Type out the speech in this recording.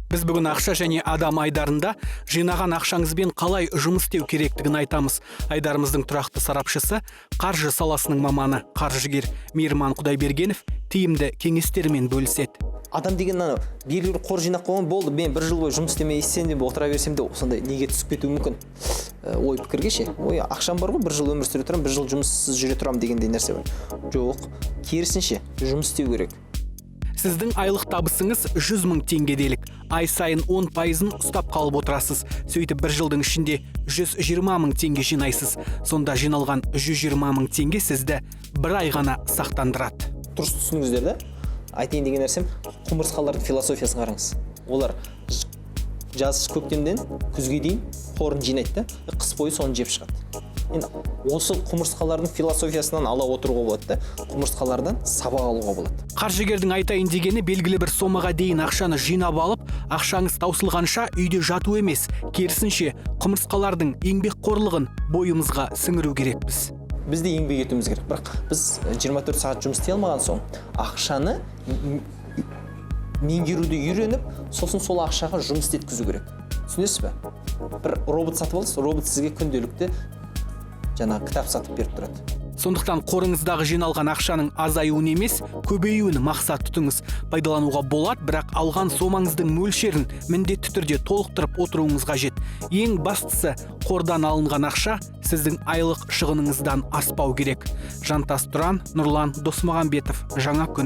Біз бүгін «Ақша және адам» айдарында жинаған ақшаңызбен қалай жұмыс істеу керектігін айтамыз. Айдарымыздың тұрақты сарапшысы, қаржы саласының маманы, қаржыгер Мейірман Құдайбергенов тиімді кеңестерімен бөліседі. Адам деген анау белгілі бір қор жинап қойған болды, мен бір жыл бойы жұмыс істемей деп отыра берсем де, сондай неге түсіп кетуі мүмкін, ой пікірге ше, ой, ақшам бар ғой, бір жыл өмір сүре тұрамын, бір жыл жұмыссыз жүре тұрамын дегендей нәрсе бар. Жоқ, керісінше, жұмыс істеу керек. Сіздің айлық табысыңыз 100 мың теңге делік. Ай сайын 10 пайызын ұстап қалып отырасыз. Сөйтіп, бір жылдың ішінде 120 мың теңге жинайсыз. Сонда жиналған 120 мың теңге сізді бір ай ғана сақтандырады. Дұрыс түсініңіздер да, айтайын деген нәрсем, құмырсқалардың философиясын қараңыз. Олар жаз көктемден күзге дейін қорын жинайды да, қыс бойы соны жеп шығады. Енді осы құмырсқалардың философиясынан ала отыруға болады да, құмырсқалардан сабақ алуға болады. Қаржыгердің айтайын дегені, белгілі бір сомаға дейін ақшаны жинап алып, ақшаңыз таусылғанша үйде жату емес, керісінше, құмырсқалардың еңбекқорлығын бойымызға сіңіру керекпіз. Біз де еңбек етуіміз керек, бірақ біз 24 сағат жұмыс істей алмаған соң, ақшаны меңгеруді үйреніп, сосын сол ақшаға жұмыс істеткізу керек. Түсінесіз бе? Бір робот сатып аласыз, робот сізге күнделікті жаңағы кітап сатып беріп тұрады. Сондықтан қорыңыздағы жиналған ақшаның азаюын емес, көбеюін мақсат тұтыңыз. Пайдалануға болады, бірақ алған сомаңыздың мөлшерін міндетті түрде толықтырып отыруыңыз қажет. Ең бастысы, қордан алынған ақша сіздің айлық шығыныңыздан аспау керек. Жантас Тұран, Нұрлан Досмағамбетов, «Жаңа күн».